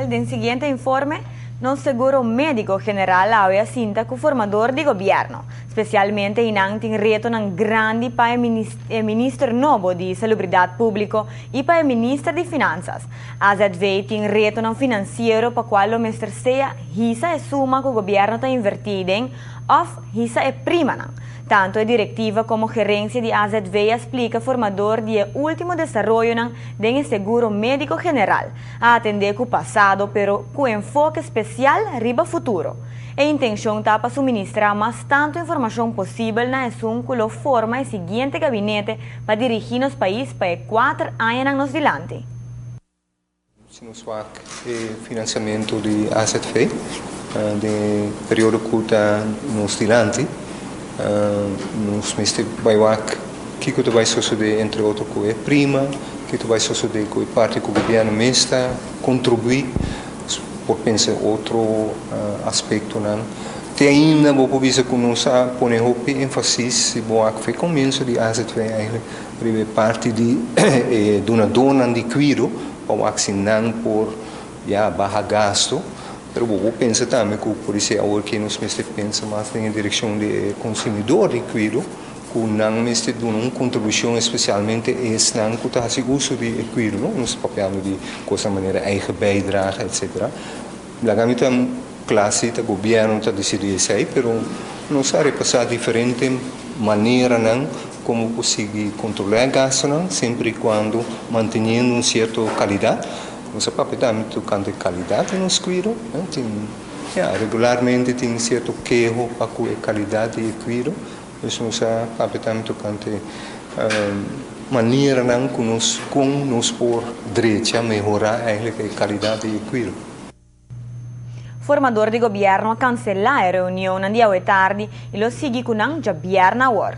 Den siguiente informe, nos seguro medico general awe a sinta cu formador di gobierno. Specialmente eynan tin retonan grandi pa e minister nobo di Salubridad Publico y pa e minister di Finanzas. AZV tin retonan financiero pa cual lo mester sea hisa e suma cu gobierno ta inverti den of hisa e primanan. Tanto e directiva como gerencia di AZV a splica formador di e ultimo desaroyonan den e seguro medico general. A atende cu pasado pero cu enfoke special riba futuro. E intencion ta pa suministra mas tanto informacion posibel na esun cu lo forma e siguiente gabinete pa dirigi nos pais pa e 4 añanan nos dilanti. Si nos wak e financiamento di AZV den periodo cu ta nos dilanti, nos mester bay wak kico ta bay sucede, entre otro, cu e prima, kico ta bay sucede cu e parti cu gobierno mes ta contribui, por pensa otro aspectonan. Te ainda bo por bisa cu nos a pone hopi enfasis, si bo wak for comienso di AZV eigenlijk, riba e parti di dunadonan di cuido, pa wak si nan por, ja, baha gasto, pero bo por pensa tambe cu por esey awor cu nos mester pensa mas den direccion di consumidor di cuido, cu nan mester duna un contribucion, especialmente esnan cu ta haci uso di cuido, no? Nos papiando di cos manera eigen bijdrage, etc. Laga mi ta cla, ta gobierno ta dicidi esey, pero nos a repasa diferente maneranan con posibel controla gastonan, semper y cuando manteniendo un cierto calidad. Nos a papia tambe tocante calidad di nos cuido, no? Tin, ja, regularmente tin cierto keho pa e calidad di cuido. Anto nos a papia tambe tocante maneranan cu nos por drecha, mehora eigenlijk e calidad di cuido. Formador di gobierno a cancela e reunion di awe tardi y lo sigui cu nan diabierna awor.